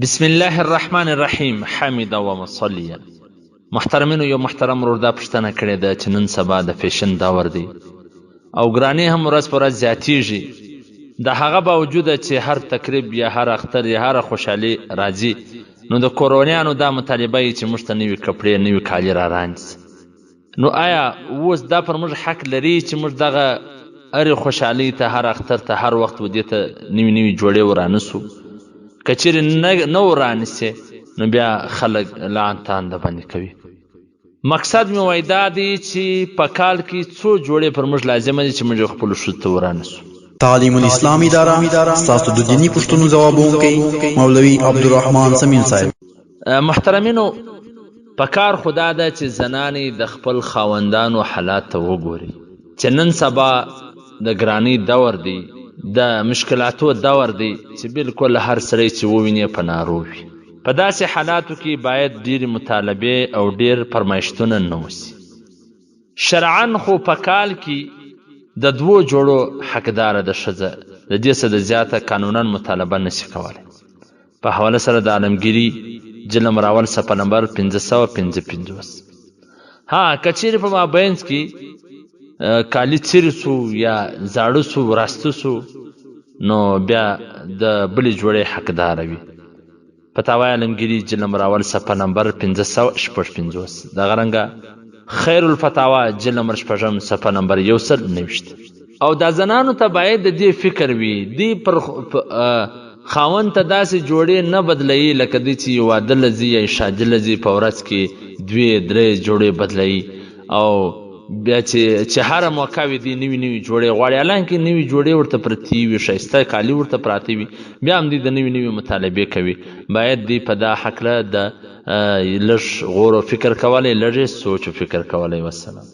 بسم الله الرحمن الرحیم حمد و مصلیا. محترمینو، یو محترم ورور دا پوښتنه کړې ده چې نن سبا د فیشن دور دی او ګرانې هم ورځ په ورځ زیاتیږي، د هغه باوجوده چې هر تقریب یا هر اختر یا هره خوشحالي راځي نو د کورونیانو دا مطالبه یې چې موږ ته نوي کپړې، نوي کالي را رانیسي. نو آیا اوس دا پر موږ حق لري چې موږ دغه هرې خوشحالۍ ته، هر اختر ته، هر وخت و دې ته نوي نوي جوړې ورانسو؟ که چېرې نه ورانیسې نو بیا خلک لعن تان د باندې کوي. مقصد مې وای دا دی چې په کال کې څو جوړې پر موږ لازمه دي چې موږ یې خپلو ښځو ته ورانیسو. تعلیم الاسلام اداره، ستاسو د دیني پوښتنو ځوابوونکی مولوي عبدالرحمن صمیم صاحب. محترمینو، په کار خو دا ده چې زنانې د خپل خاوندانو حالات ته وګوري چې نن سبا د ګرانۍ دور دی، د مشکلاتو دور دی، چې بالکل هر سړی چې وویني په نارو وي. په داسې حالاتو کې باید ډېرې مطالبې او ډېر فرمایشتونه نه وسي. شرعاً خو په کال کې د دوو جوړو حقداره ده ښځه، د دې څه د زیاته قانونا مطالبه نشي کولی. په حواله سره د عالمګیري جلد نمبر اول صفحه نمبر 555. ها، که چیرې په مابینځ کې کالي څیرې سو یا زاړه سو، وراسته سو، نو بیا د بلې جوړې حقداره وي. فتاوی عالمګیري جلد نمبر اول صفحه نمبر 556. دغه رنګه خیر الفتاوا جلد نمبر شپږم صفحه نمبر 129. او دا زنانو ته باید د دې فکر وي، دی پر خاوند ته داسې جوړې نه بدلوي لکه دی چې یو واده له ځي یا شادي له ځي په ورځ کې دوې درې جوړې بدلوي، او بیا چې هره موقع وي دی نوي نوي جوړې غواړي، حالانکه نوي جوړې ورته پرتې وي، ښایسته کالي ورته پراته وي، بیا هم دی د نوي نوي مطالبې کوي. باید دی په دا هکله د لږ غور او فکر کولی، لږ یې سوچ او فکر کولی. والسلام.